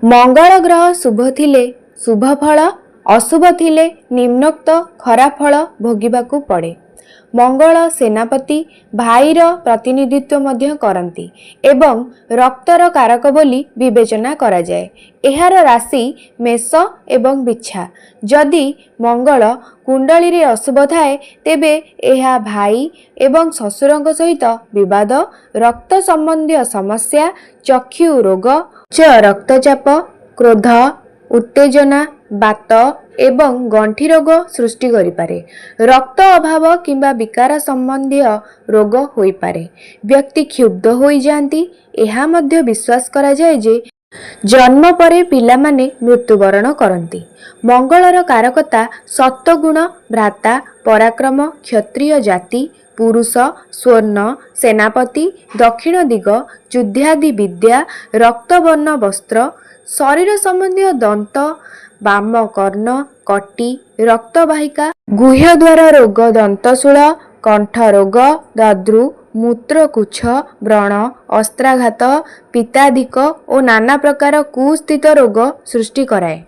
ମଙ୍ଗଳ ଗ୍ରହ ଶୁଭ ଥିଲେ ଶୁଭ ଫଳ, ଅଶୁଭ ଥିଲେ ନିମ୍ନୋକ୍ତ ଖରାପ ଫଳ ଭୋଗିବାକୁ ପଡ଼େ। ମଙ୍ଗଳ ସେନାପତି, ଭାଇର ପ୍ରତିନିଧିତ୍ୱ ମଧ୍ୟ କରନ୍ତି ଏବଂ ରକ୍ତର କାରକ ବୋଲି ବିବେଚନା କରାଯାଏ। ଏହାର ରାଶି ମେଷ ଏବଂ ବିଛା। ଯଦି ମଙ୍ଗଳ କୁଣ୍ଡଳୀରେ ଅଶୁଭ ଥାଏ, ତେବେ ଏହା ଭାଇ ଏବଂ ଶ୍ୱଶୁରଙ୍କ ସହିତ ବିବାଦ, ରକ୍ତ ସମ୍ବନ୍ଧୀୟ ସମସ୍ୟା, ଚକ୍ଷୁ ରୋଗ, ଉଚ୍ଚ ରକ୍ତଚାପ, କ୍ରୋଧ, ଉତ୍ତେଜନା, ବାତ ଏବଂ ଗଣ୍ଠି ରୋଗ ସୃଷ୍ଟି କରିପାରେ। ରକ୍ତ ଅଭାବ କିମ୍ବା ବିକାର ସମ୍ବନ୍ଧୀୟ ରୋଗ ହୋଇପାରେ। ବ୍ୟକ୍ତି କ୍ଷୁବ୍ଧ ହୋଇଯାଆନ୍ତି। ଏହା ମଧ୍ୟ ବିଶ୍ୱାସ କରାଯାଏ ଯେ ଜନ୍ମ ପରେ ପିଲାମାନେ ମୃତ୍ୟୁବରଣ କରନ୍ତି। ମଙ୍ଗଳର କାରକତା ସତ୍ତ୍ୱଗୁଣ, ଭ୍ରାତା, ପରାକ୍ରମ, କ୍ଷତ୍ରିୟ ଜାତି, ପୁରୁଷ, ସ୍ୱର୍ଣ୍ଣ, ସେନାପତି, ଦକ୍ଷିଣ ଦିଗ, ଯୁଦ୍ଧାଦି ବିଦ୍ୟା, ରକ୍ତବର୍ଣ୍ଣ ବସ୍ତ୍ର, ଶରୀର ସମ୍ବନ୍ଧୀୟ ଦନ୍ତ, ବାମ କର୍ଣ୍ଣ, କଟି, ରକ୍ତବାହିକା, ଗୁହ୍ୟଦ୍ୱାର ରୋଗ, ଦନ୍ତଶୂଳ, କଣ୍ଠ ରୋଗ, ଦଦ୍ରୁ, ମୂତ୍ରକୂଛ, ବ୍ରଣ, ଅସ୍ତ୍ରାଘାତ, ପିତ୍ତାଧିକ ଓ ନାନା ପ୍ରକାର କୁତ୍ସିତ ରୋଗ ସୃଷ୍ଟି କରାଏ।